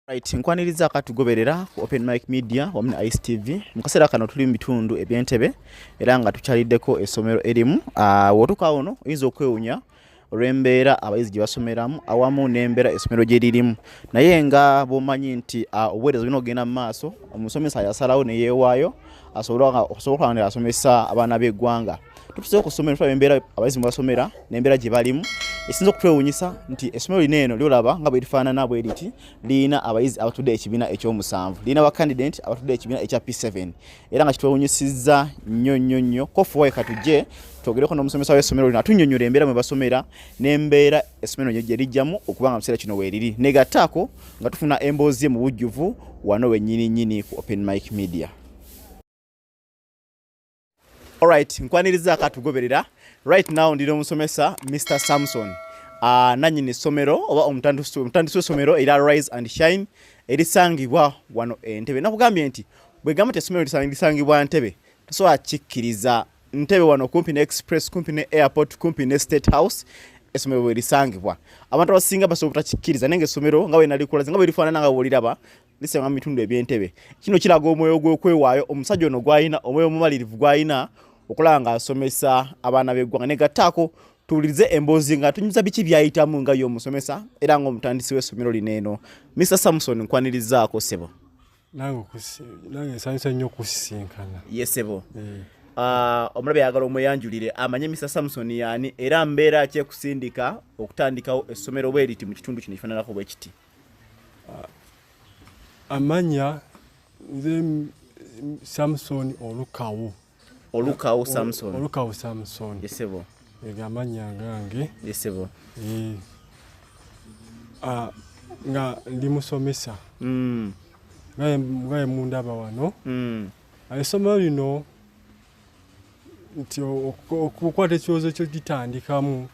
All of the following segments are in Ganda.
Right, nkwaniriza akatugoberera ku Open Mic Media wamu ne Ice TV. Mu kaseera kano tuli mu bitundu eby'Entebe era nga tukyaliddeko essomero erimu. W'otuuka wano oyinza okwewunya olw'embeera abayizi gye basomeramu awamu n'embeera essomero gye lirimu. Naye nga bw'omanyi nti obuweereza bulina okugenda mu maaso, omusomesa yasalawo ne yeewaayo asobole okuba nga asomesa abaana b'eggwanga. Tutuseeko ku ssomero, tulaba embeera abayizi mwe basomera n'embeera gye balimu. Ekisinza okutwewuunyisa nti essomero lino eno ly'olaba nga bwe lifaanana bwe liti, lirina abayizi abatudde ekibiina ekyomusanvu, lirina ba candidate abatudde ekibiina ekya P7, era nga kitwewunyisizza nnyo nnyo nnyo. Kofuwaye katujje twogereko n'omusomesa w'essomero lino atunnyonnyola embeera mwe basomera n'embeera essomero lino gye lijjamu okuba nga mu kiseera kino weeriri, negattaako nga tufuna emboozi ye mu bujjuvu wano wennyini nnyini ku Open Mic Media. Alright, nkwaniriza akatugoberera. Right now ndi n'omusomesa Mr Samson, nannyini ssomero oba omutandisi w'essomero era Rise and Shine erisangibwa wano Entebe. Nakugambye nti bwegamba nti essomero lisangibwa Ntebe, tosobola kikkiriza. Ntebe wano kumpi ne Express, kumpi ne airport, kumpi ne State House, essomero bwe lisangibwa. Abantu abasinga basobola obutakikkiriza, naye nga essomero nga bwe nalikulaze, nga bwe lifaanana, nga bw'oliraba, lisangibwa mu bitundu eby'Entebe. Kino kiraga omwoyo gw'okwewaayo omusajja ono gw'alina, omwoyo omumalirivu gw'alina okulaba ng'asomesa abaana b'eggwanga. Negattaako tuwulirize emboozi nga tunyumiza biki byayitamu nga ye omusomesa era ng'omutandisi w'essomero lino eno. Mr Samson, nkwanirizaako, ssebo. Nange nsanyusa nnyo okusisinkana. Ye ssebo. Omulabe ayagala omweyanjulire amanye Mr Samson yaani, era mbeera ki ekusindika okutandikawo essomero bwe riti mu kitundu kino ekifaananako bwe kiti? Amanya nze Samson Olukawu. Olukawu Samson. Olukawu Samson. Ye ssebo. Ego amannya gange. Ye ssebo. Nga ndi musomesa, nga mundaba wano. Essomero lino nti okukwata ekirowoozo kyo gitandikamu,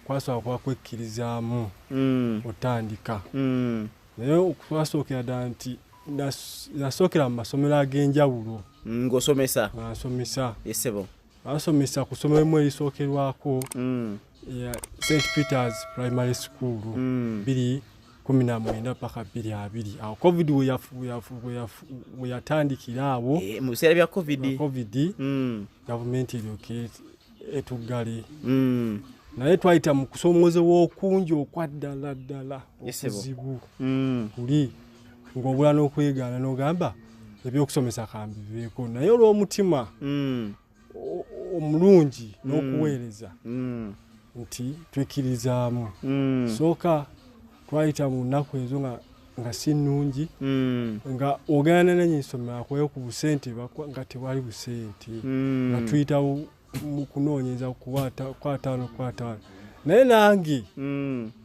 kwasooka kuba kwekkirizaamu otandika, naye okwasookera ddala nti nasookera mu masomero ag'enjawulo. Ng'osomesa. Nga nsomesa. Ye ssebo. Basomesa ku ssomero limu erisookerwako, ya St Peters Primary School, 2019 paka 2020, awo COVID we yatandikira awo. Eh, mu biseera bya COVID. COVID, gavumenti eryoke etuggale, naye twayita mu kusoomozebwa okungi okwa ddala ddala, Yes, ssebo. okuzibu kuli ng'obula n'okwegaana n'ogamba ebyokusomesa kambiveeko, naye olw'omutima omulungi n'okuweereza nti twekkirizaamu. Sooka twayita mu nnaku ezo nga si nnungi, nga ogenda nenyi ssomero akweyo ku busente, nga tewali busente, nga tuyitawo mu kunoonyeza kwataano kwataano, naye nange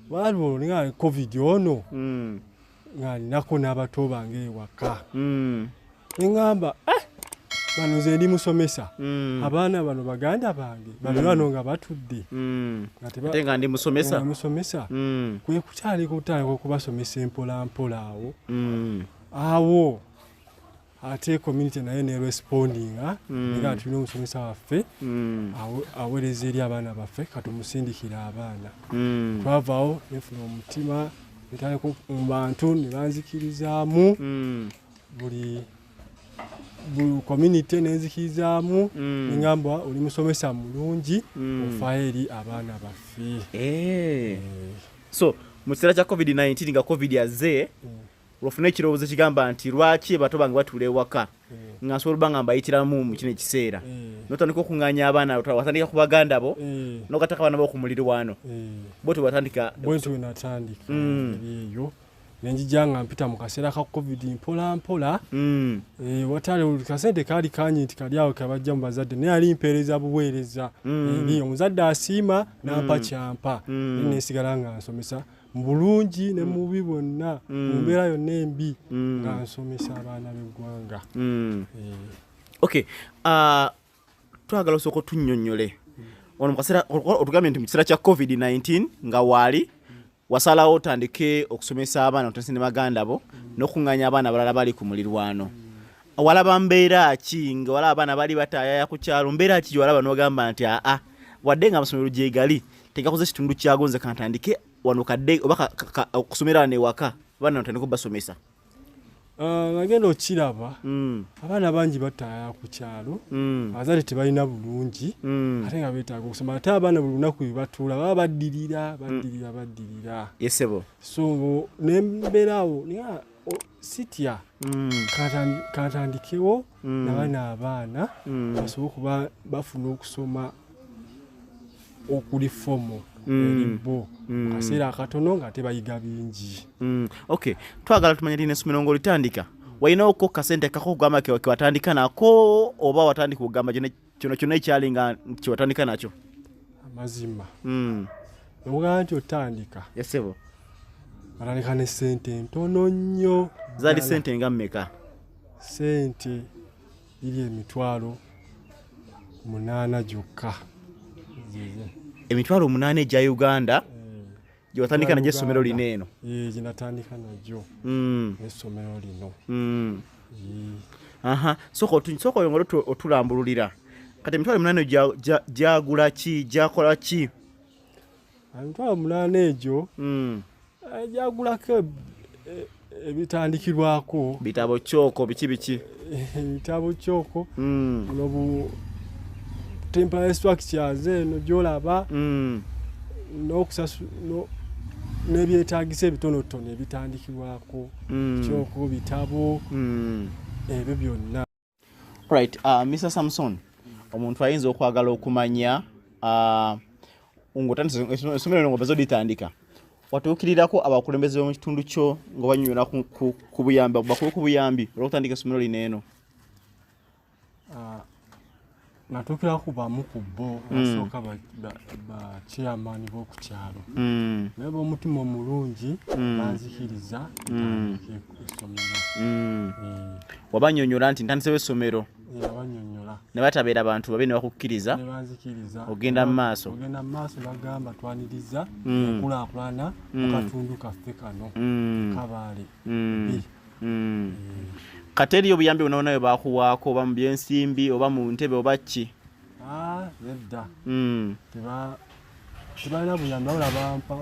waali olwo nga COVID ono, nga ninako n'abato bange ewaka, neŋŋamba, "Eh, bano nze ndi musomesa, abaana bano baganda bange bali wano nga batudde nga ate nga ndi musomesa." Nga musomesa, kwe kukyalika otandika okubasomesa empola mpola awo. Awo ate community naye ne respondinga, nga tulina omusomesa waffe aweereza eri abaana baffe, katumusindikira abaana. Twavaawo nefuna omutima, netandika mu bantu ne banzikirizaamu, buli community nenzikirizaamu, neŋŋamba, "Oli musomesa mulungi, ofaayo eri abaana baffe." Eh. So mu kiseera kya COVID-19, nga COVID azze, olwofuna ekirowoozo ekigamba nti lwaki bato bange batuula ewaka, nga nsobola okuba nga mbayitiramu mu kino ekiseera, notandika okuŋŋaanya abaana, watandika ku baganda bo, nogataka abaana bo ku mulirwano, bo tewatandika. Bwentyo bwe natandika eri eyo, nenjija nga mpita mu kaseera ka COVID mpola mpola. Watali kasente kaali kangi nti kali awo kabajja mu bazadde, naye ali mpeereza buweereza eri omuzadde asiima nampa kyampa, naye nesigala nga nsomesa mu bulungi ne mu bubi bwonna, mu mbeera yonna embi, nga nsomesa abaana b'eggwanga. Okay, twagala osooka otunnyonnyole ono mu kaseera otugambye nti mu kiseera kya COVID-19 nga waali wasalawo otandike okusomesa abaana, otandise ne baganda bo n'okuŋŋaanya abaana abalala bali ku mulirwano. Walaba mbeera ki nga walaba abaana bali bataayaya ku kyalo? Mbeera ki gyewalaba n'ogamba nti aa, wadde nga amasomero gyegali tegakoze kitundu kyago, nze kantandike wano kadde oba okusomera wano ewaka, Abaana otandika obasomesa. Nagenda okiraba abaana bangi bataya ku kyalo, abazadde tebalina bulungi, ate nga beetaaga okusoma, ate abaana buli lunaku bwe batuula baba baddirira baddirira baddirira. Yesebo. So nembeera awo naye sitya, kantandikewo nabaana abaana basobole okuba bafuna okusoma okuli fomo eri bo mu kaseera akatono nga tebayiga bingi. Okay, twagala tumanye lino essomero ng'olitandika walinawoko kasente kako okugamba kewatandika nako oba watandika okugamba kino kyonna ekyali nga kyewatandika nakyo? Amazima okugamba nti otandika, yesebo, atandika ne sente ntono nnyo. Zaali sente nga mmeka? Sente iri 800,000 gyokka. 800,000 egya Uganda gye watandika nagyo essomero lino eno? Gye natandika nagyo essomero lino. Aha, sooka oyongere otulambululira kati 800,000 gyagula ki, gyakola ki? 800,000 egyo gyagulako ebitandikirwako, bitabo, kyoko, biki biki? Ebitabo, kyoko, nobu temporary structures eno gyolaba, n'ebyetagisa ebitonotono ebitandikirwako, kyoko, bitabo, ebyo byonna. Right, Mr Samson, omuntu ayinza okwagala okumanya ng'otandise essomero lino, ng'omaze olitandika, watuukirirako abakulembeze b'omu kitundu kyo nga banyonyola ku buyambi bakulu ku buyambi olw'okutandika essomero lino eno? Natuukira ku bamu ku bo, abasooka ba chairman b'oku kyalo, naye b'omutima omulungi banzikiriza ntandike essomero. Wabanyonyola nti ntandisewo essomero? Abanyonyola. Ne batabeera bantu babi ne bakukkiriza? Ne banzikiriza. Ogenda mu maaso. Ogenda mu maaso, bagamba twaniriza enkulaakulana mu katundu kaffe kano Kabaale B. Kati eriyo obuyambi bwonna bwonna bwe bakuwaako, oba mu byensimbi oba mu ntebe oba ki? Ah, nedda. Tebalina buyambi, wabula bampa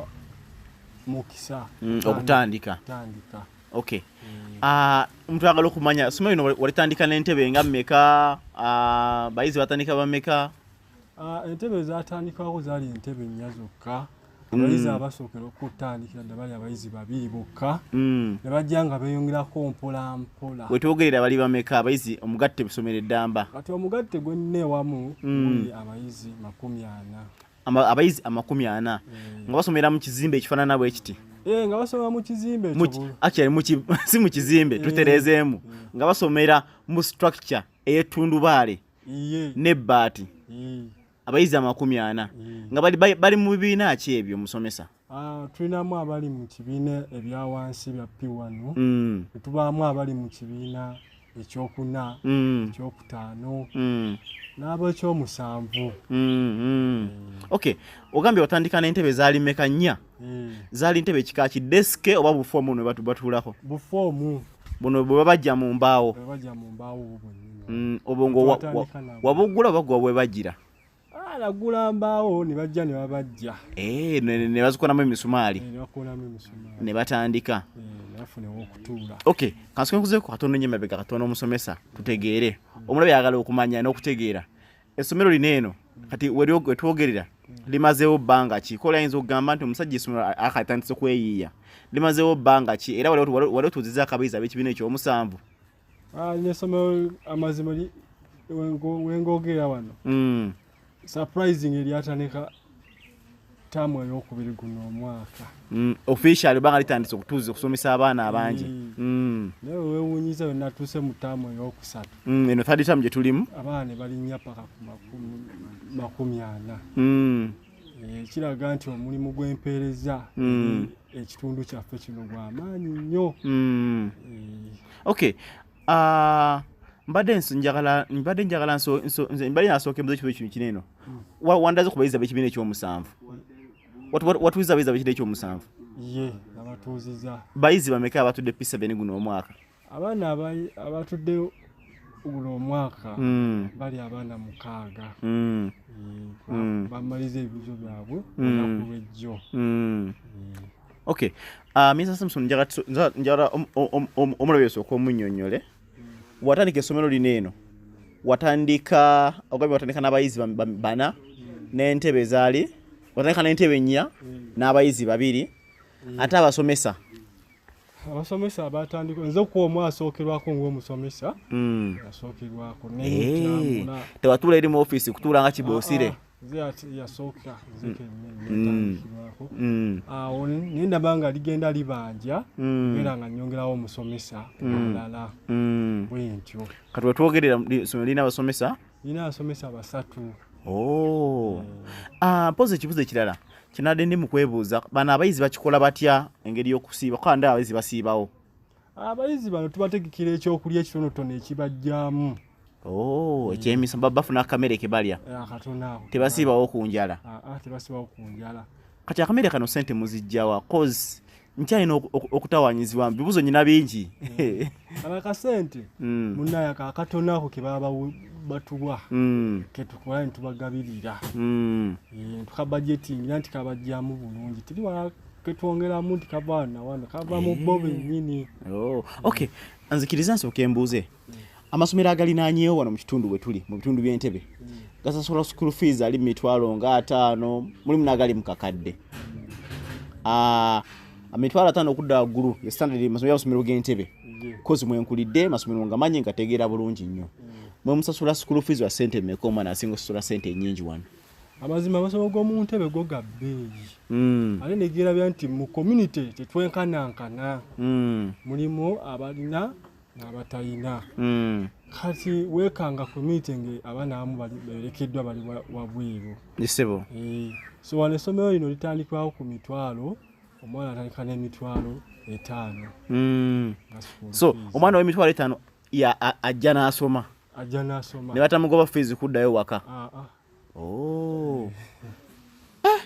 mukisa. Okutandika. Okutandika. Okay. Ah, omuntu ayagala okumanya essomero lino walitandika n'entebe nga mmeka? Ah, bayizi batandika bameka? Ah, entebe ezatandikawako zaali entebe nnya zokka. Abayizi abasookera okutandikira ddala bali abayizi babiri bokka, ne bajja nga beeyongerako mpola mpola. Wetwogerera bali bameka abayizi omugatte busomero eddamba? Kati omugatte gwonna ewamu guli abayizi 40. Abayizi 40 nga basomera mu kizimbe ekifaanana bwe kiti? Eh, nga basomera mu kizimbe ekyo. Actually, si mu kizimbe, tutereezeemu, nga basomera mu structure ey'ettundubaale n'ebbaati. Abayizi 40 nga bali mu bibiina ki ebyo, musomesa? Ah, tulinamu abali mu kibiina ebya wansi bya P1, ne tubaamu abali mu kibiina ekyokuna, ekyokutaano, n'ab'ekyomusanvu. Okay, ogambye watandika n'entebe zaali mmeka? Nnya? Eh. Zaali ntebe ekika ki? Desk oba bufoomu buno batuulako? Bufoomu. Buno bwe babajja mu mbaawo? Bwe bajja mu mbaawo bwennyini. Obwo nga Twatandika nabwo. wabugula oba gwe bwe bagira? Ah, nagula mbaawo ne bajja ne babajja. Eh, ne bazikonamu emisumaali? Eh, ne bakonamu emisumaali. Ne batandika. Eh, ne bafuna ew'okutuula. Okay, kansooke nkuzeeko katono nnyo emabega katono, omusomesa, tutegeere. Omulabi ayagala okumanya n'okutegeera essomero lino eno kati wetwogerera limazeewo bbanga ki? Kola ayinza okugamba nti omusajja essomero akatandise kweyiiya, limazeewo bbanga ki, era wali otuuzizaako abayizi ab'ekibiina ekyomusanvu? Ah, lino essomero amazima wengoogera wano, surprising, eryatandika taamu eyokubiri guno omwaka. Officially banga litandise okutuuza okusomesa abaana abangi. Naye wewuunyiza bwe natuuse mu taamu eyokusatu, Eno third term gye tulimu. Abaana ne balinnya paka ku 40. Eh, kiraga nti omulimu gw'empeereza eri ekitundu kyaffe kino gw'amaanyi nnyo. Eh, Okay, mbadde njagala nze mbadde nasooka embuzo ekibuzo kino kineno. Wandaze ku bayizi ab'ekibiina ekyomusanvu. Watuuza abayizi ab'ekibiina ekyomusanvu? Ye, nabatuuziza. Bayizi bameka abatudde P7 guno omwaka? Abaana abatudde guno omwaka bali abaana 6. Eh, bamaliza ebibuzo byabwe olunaku lwejjo. Eh, Okay. Mr. Samson, njagala omulabi osooka omunnyonnyole. Watandika essomero lino eno, watandika ogambye watandika n'abayizi bana n'entebe ezaali, watandika n'entebe nnya n'abayizi babiri, ate abasomesa? Abasomesa abatandika, nze okuwa omu asookerwako ng'omusomesa asookerwako netambula. Tewatuula eri mu ofiisi kutuula nga kiboosire? Ah, ah, nze yasooka nze kennyini netandikirwako. Awo nendaba nga ligenda libanja, era nga nyongerawo omusomesa omulala bwentyo. Kati wetwogerera essomero lirina abasomesa? Lina abasomesa basatu. Oh. Ah, mpozi ekibuzo ekirala kinadde ndi mu kwebuuza, bano abayizi bakikola batya engeri y'okusiiba, kuba ndaba abayizi basiibawo? Abayizi bano tubategekera ekyokulya ekitonotono ekibajjamu. Oh, ekyemisa, bafuna akamere ke balya? Akatono ako. Tebasiibawo ku njala? Ah, ah, tebasiibawo ku njala. Kati akamere kano sente muzijjawa? Cause nkyalina okutawanyizibwa bibuzo nyina bingi. Kano akasente, munaye, ako akatono ako ke baba batuwa, ketukola netubagabirira. Tukabajetingira nti kabajjamu bulungi, teri wala ketwongeramu nti kava wano na wano, kava mu bo bennyini. Oh, okay, nzikiriza nsooke mbuuze, amasomero agalinaanyeewo wano mu kitundu bwe tuli, mu bitundu by'Entebe, gasasula school fees ali mu mitwalo nga 50, mulimu n'agali mu kakadde. Ah, 50,000 okudda waggulu ye standard y'amasomero g'Entebe. Kozi mwenkulidde, masomero nga manyi ngategeera bulungi nnyo. Mwe musasula school fees wa sente mmeka? Omwana asinga okusasula sente ennyingi wano? Amazima, amasomero g'omu ntebe go ga bbeeyi, ate negerabya nti mu community tetwenkanankana. Mulimu abalina n'abatayina. Kati weekanga community nga abaana abamu berekeddwa, bali wabweru. Isebo. So wano essomero lino litandikwawo ku mitwalo, omwana atandika n'50,000 nga school So fees. Omwana w'50,000 ajja n'asoma? Ajja n'asoma. Ne batamugoba fees kuddayo waka? Ah, ah. Oh. Eh,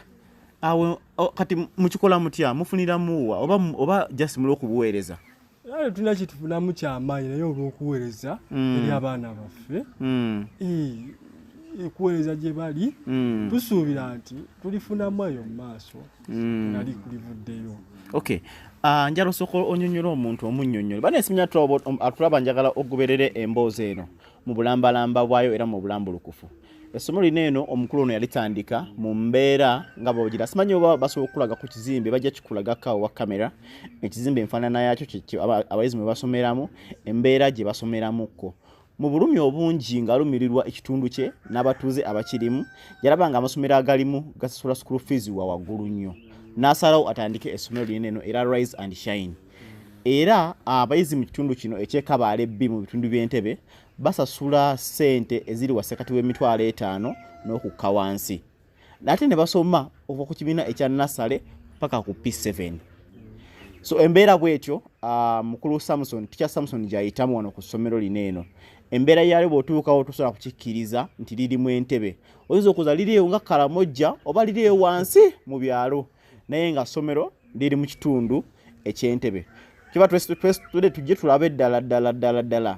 awo kati mukikola mutya? Mufuniramuwa oba just muli okubuweereza? Era tulina kyetufunamu kyamaanyi, naye olw'okuweereza eri abaana baffe, okuweereza gye bali, tusuubira nti tulifunamu eyo mu maaso nga likulivuddeyo. Okay. Njala osooka onyonyola omuntu, omunnyonnyole bane simanya atulaba, njagala ogoberere emboozi eno mu bulambalamba bwayo era mu bulambulukufu. Essomero lino eno, omukulu ono yalitandika mu mbeera nga bwogira, simanyi oba basobola okukulaga ku kizimbe, bajja kikulagako awo wa kamera, ekizimbe enfaanana yakyo, abayizi mwe basomeramu, embeera gye basomeramukko mu bulumi obungi, ng'alumirirwa ekitundu kye n'abatuuze abakirimu. Yalaba nga amasomero agalimu gasasula school fees wa waggulu nnyo, n'asalawo atandike essomero lino eno era Rise and Shine. Era abayizi mu kitundu kino eky'e Kabaale B mu bitundu by'Entebe basasula ssente eziri wasekati w'50,000 n'okukka wansi, ate ne basoma okuva ku kibiina ekya nursery paka ku P7. So embeera bwetyo, mukulu Samson, teacher Samson gyayitamu wano ku ssomero lino eno, embeera yalyo bw'otuukawo tosobola kukikkiriza nti lirimu entebe. Oyinza okuza liriyo nga Karamojja oba liriyo wansi mu byalo, naye nga ssomero liri mu kitundu eky'Entebe. Kiba tule tujje tulabe ddala ddala ddala ddala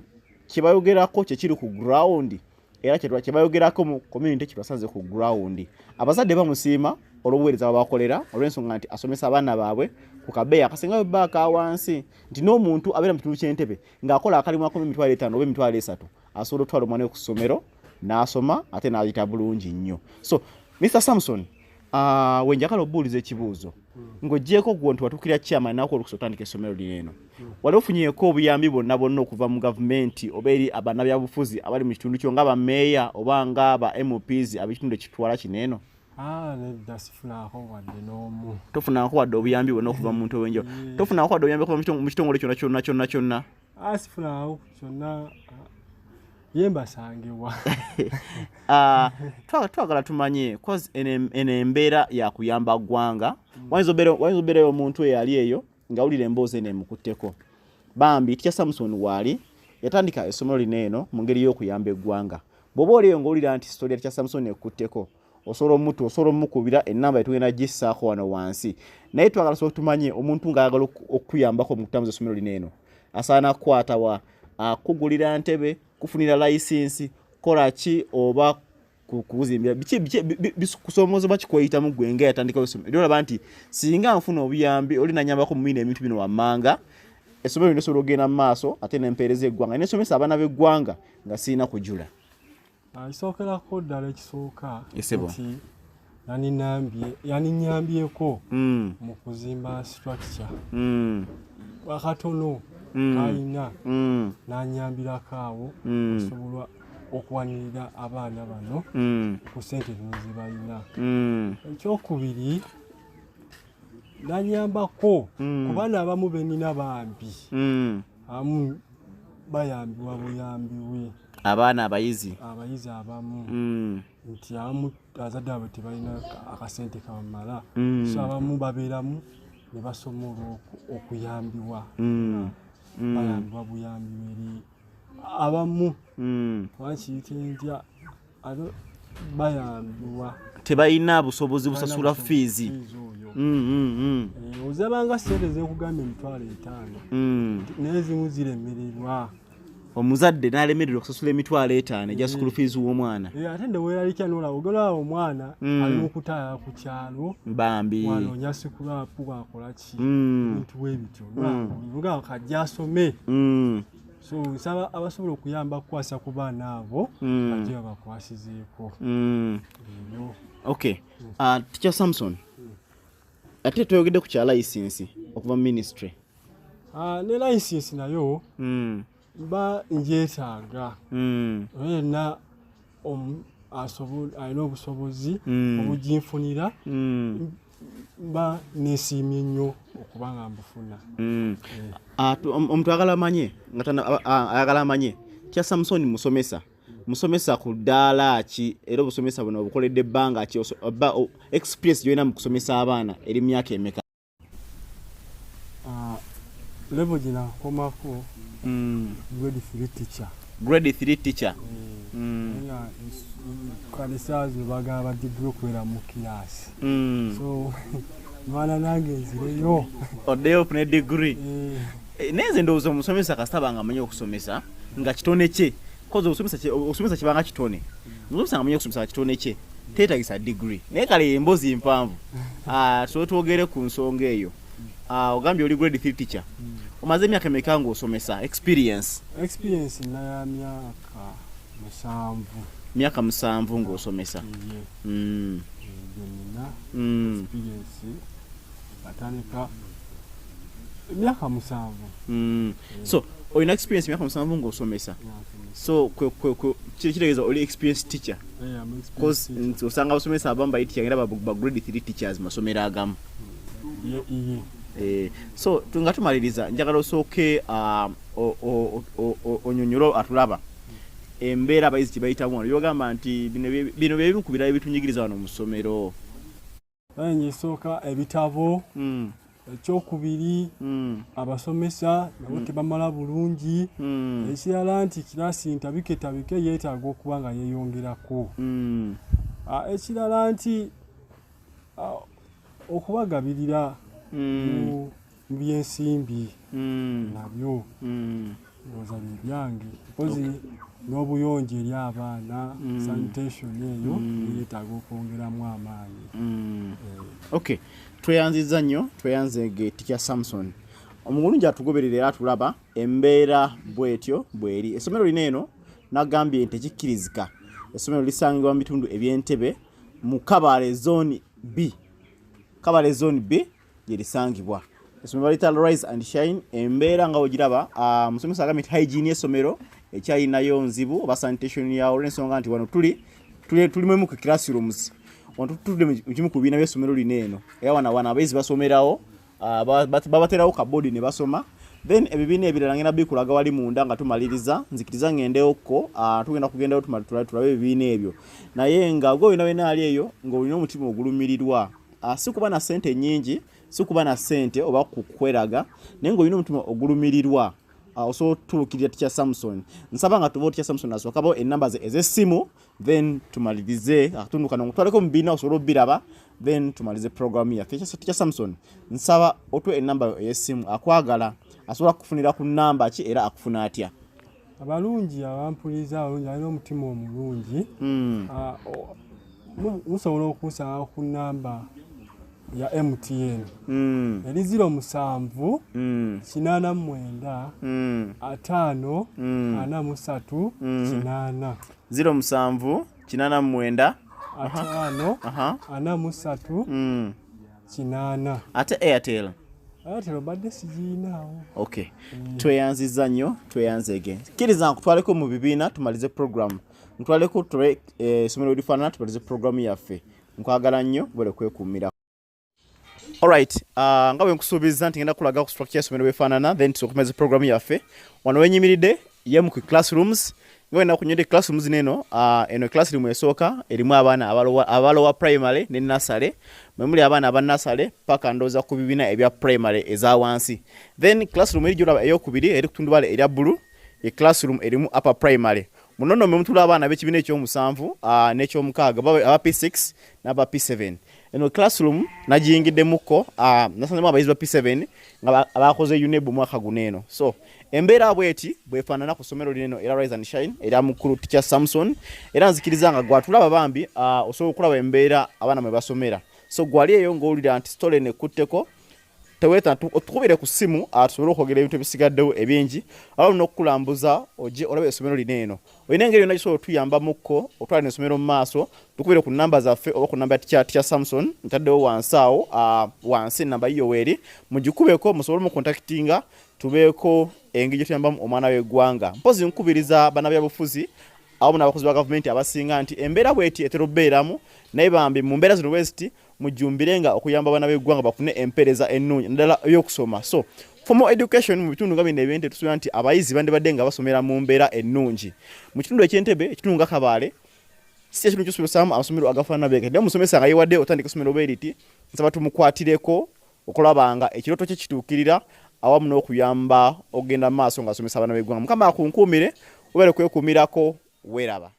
kyebayogerako kyekiri ku ground, era kyebayogerako mu community kyebasanze ku ground. Abazadde bamusiima olw'obuweereza bwebakolera, olw'ensonga nti asomesa abaana baabwe ku kabeeyi akasinga bwe aka wansi, nti n'omuntu abeera mu kitundu ky'Entebe ng'akola akalimu akoma 50,000 oba 30,000 asobola okutwala omwana we ku ssomero n'asoma ate n'ayita bulungi nnyo. So Mr Samson, wenjagala obuuliza ekibuuzo, ng'oggyeeko gwo nti watuukira chairman naku olukusa otandika essomero lino eno, wali ofunyeeko obuyambi bwonna bwonna okuva mu gavumenti oba eri abannabyabufuzi abali mu kitundu kyo, nga bameeya oba nga ba MPs ab'ekitundu ekitwala kino eno? Ah, nedda, sifunaako wadde n'omu. Tofunako wadde obuyambi bwonna okuva mu muntu ow'enjawulo? Tofunako wadde obuyambi okuva mu kitongole kyonna kyonna kyonna kyonna? Ah, sifunaako kyonna. Ah, ye mbasangibwa. Ah, twagala tumanye, cause eno embeera yakuyamba ggwanga. Wayinza obeerayo omuntu eyali eyo ng'awulira emboozi eno emukutteko, bambi teacher Samson waali yatandika essomero lino eno mu ngeri y'okuyamba eggwanga. Bw'oba oliyo ng'owulira nti story ya teacher Samson ekutteko, osobola omutu osobola omukubira enamba etugenda gissaako wano wansi. Naye twagala sobola tumanye, omuntu ng'ayagala okuyambako mu kutambuza essomero lino eno asaana kukwata wa? Kugulira ntebe, kufunira layisinsi, kola ki, oba Kuzimbira biki kusoomozebwa kikwoyitamu gwe nga yatandikawo essomero era olaba nti singa nfuna obuyambi oli nanyambako mu bino ebintu bino wammanga, essomero lino lisobola okugenda mu maaso ate nempeereza eggwanga nesomesa abaana b'eggwanga nga sirina kujula. Ekisookerako ddala, ekisooka nti yaninyambyeko mu kuzimba structure akatono kalina, nanyambirako awo osobola okuwanirira abaana bano ku sente zino ze balina. Ekyokubiri, nanyambako ku baana abamu benina bambi, abamu bayambibwa buyambiwe. Abaana abayizi? Abayizi abamu, nti abamu abazadde baabwe tebalina akasente kabamala, so abamu babeeramu ne basoma olw'okuyambibwa, bayambibwa buyambiwe eri abamu, wakiyite ntya, ate bayambibwa. Tebalina busobozi busasula fiizi. Oyo. Ozabanga sente zenkugamba 50,000, naye zimu ziremererwa. Omuzadde n'alemererwa okusasula 50,000 egya school fees w'omwana. Ate ndeweeralikya nolaba ogolaba omwana ali mu kutaaya ku kyalo, bambi, wanoonya scrap, wakola ki, ebintu bwe bityo, nga kajja asome. So nsaba abasobola okuyamba kukwasa ku baana abo, bajje babakwasizeeko ebyo. Okay, Teacher Samson, ate tweyogedde ku kya license okuva mu ministry. Ah, ne license nayo mba ngyetaaga. Oyo yenna alina obusobozi obuginfunira, mba nesiimye nnyo okuba nga mbufuna. Ah, omuntu ayagala amanye nga ayagala amanye kya Samson musomesa, musomesa ku ddaala ki, era obusomesa buno obukoledde ebbanga ki, oba experience gyolina mu kusomesa abaana eri myaka emeka? Ah, level gye nakomako, grade 3 teacher. Grade 3 teacher. Naye nga kale saa zino bagamba digiri okubeera mu kiraasi, so mwana nange nzireyo. Oddeyo ofune degree. Eh. Eh, naye nze ndowooza omusomesa kasita nga amanyi okusomesa nga kitone kye, koza okusomesa kibanga kitone, omusomesa nga amanyi okusomesa nga kitone kye, teetagisa degree. Naye kale emboozi mpanvu. Ah, so twogere ku nsonga eyo. Ah, ogambye oli grade 3 teacher, omaze emyaka emeka ng'osomesa, experience? Experience naya myaka 7. Myaka 7 ng'osomesa. Iye. Gye nina experience atandika emyaka 7. So olina experience myaka 7 ng'osomesa. Nga nsomesa. So kitegeeza oli experienced teacher. Eh, I'm experienced 'Cause teacher. nti osanga abasomesa abamu bayi teacher era ba grade 3 teachers mu masomero agamu. Iye, iye. Eh, so nga tumaliriza, njagala osooke onyonyole atulaba embeera abayizi gye bayitamu wano, byogamba nti bino bye bimu ku birala ebitunyigiriza wano mu ssomero. Challenge esooka, ebitabo. Ekyokubiri, abasomesa nabo tebamala bulungi. Ekirala nti kirasi ntabike tabike, yeetaaga okuba nga yeeyongerako. Ah, ekirala nti okubagabirira mu byensimbi nabyo ndowooza bye byange mpozi, n'obuyonjo eri abaana, sanitation eyo yeetaaga okwongeramu amaanyi. Eh. Okay, tweyanziza nnyo, tweyanzege Teacher Samson omulungi atugoberera era atulaba. Embeera bwetyo bweri essomero lino eno, nagambye nti tekikkirizika. Essomero lisangibwa mu bitundu eby'Entebe mu Kabale Zone B, Kabale Zone B gye lisangibwa. Essomero baliyita Rise and Shine. Embeera nga wegiraba, musomesa agambye nti hygiene y'essomero ekyalinayo nzibu oba sanitation yawo, olw'ensonga nti wano tuli mumu ku classrooms, wano tutudde mu kimu ku bibiina by'essomero lino eno, era wano abayizi basomerawo, babaterawo kaboodi ne basoma. Then ebibiina ebirala ngenda bikulaga wali munda nga tumaliriza. Nzikiriza ngendewokko, tugenda kugendayo tulabe ebibiina ebyo. Naye nga gwe wena wena ali eyo ng'olina omutima ogulumirirwa, si kuba na ssente nnyingi, si kuba na ssente oba kukweraga, naye ng'olina omutima ogulumirirwa, osobola otutuukirira Teacher Samson. Nsaba nga tuba Teacher Samson asookawo enamba ze ez'essimu, then tumalirize akatundu kano, ngutwaleko mu bibiina osobole obiraba, then tumalirize programu yaffe. Teacher Samson, nsaba otuwe enamba yo ey'essimu. Akwagala asobola kukufunira ku namba ki era akufuna atya? Abalungi abampuliza, abalungi alina omutima omulungi. Ah, musobola okunsanga ku namba ya MTN eri 07 89 50 43 8. 07 89 50 43 8. Ate Airtel? Airtel obadde sigiinaawo. Okay, tweyanziza nnyo, tweyanzege. Kkiriza nkutwaleko mu bibiina tumalize program, ntwaleko tule essomero lifaanana, tumalize programu yaffe. Nkwagala nnyo, bwere kwekuumira. Alright, nga bwe nkusuubiza nti ngenda kulaga ku structure y'essomero bwefaanana, then tusokomeze programu yaffe. Wano wenyimiridde yemu ku classrooms, nga wena kunyodde classrooms neno. Eno classroom esooka erimu abaana abalowa primary ne nursery, mwe muli abaana aba nursery paka ndowooza ku bibiina ebya primary eza wansi. Then classroom eri gyolaba eyokubiri eri kutundubale erya blue ye classroom erimu upper primary. Muno nno mwe mutula abaana b'ekibiina ekyomusanvu n'ekyomukaaga, aba P6 n'aba P7. Eno classroom nagiyingiddemukko, nasanzemu abayizi ba P7 nga abakoze UNEB omwaka guno eno. So embeera bweti bwefaanana ku ssomero lino eno era Rise and Shine era mukulu Teacher Samson. Era nzikiriza nga gwatulaba bambi, osobola okulaba embeera abaana mwe basomera. So gwali eyo ng'owulira nti story nekutteko, teweeta, otukubire ku ssimu, tusobole okwogera ebintu ebisigaddewo ebingi awamu n'okukulambuza ojje olabe essomero lino eno. Olina engeri yonna gisobola otuyambamukko otwala essomero mu maaso, tukubire ku namba zaffe oba ku namba ya Teacher Samson ntaddewo wansi awo, wansi enamba yiyo weeri, mugikubeko musobole mukontakitinga, tubeeko engeri gye tuyambamu omwana w'eggwanga. Mpozi nkubiriza bannabyabufuzi awamu n'abakozi ba gavumenti abasinga nti embeera bweti etera okubeeramu, naye bambi mu mbeera zino bweziti mujjumbire nga okuyamba abaana b'eggwanga bafune empeereza ennungi naddala ey'okusoma. So formal education mu bitundu nga bino eby'Entebe, tusuubira nti abayizi bandibadde nga basomera mu mbeera ennungi mu kitundu eky'Entebe. Ekitundu nga Kabaale si ekitundu kyosomesaamu amasomero agafaanana beeka, naye omusomesa nga yeewadde otandika essomero bwe riti, nsaba tumukwatireko okulaba nga ekirooto kye kituukirira awamu n'okuyamba okugenda mu maaso ng'asomesa abaana b'eggwanga. Mukama akunkuumire, webale kwekuumirako, weeraba.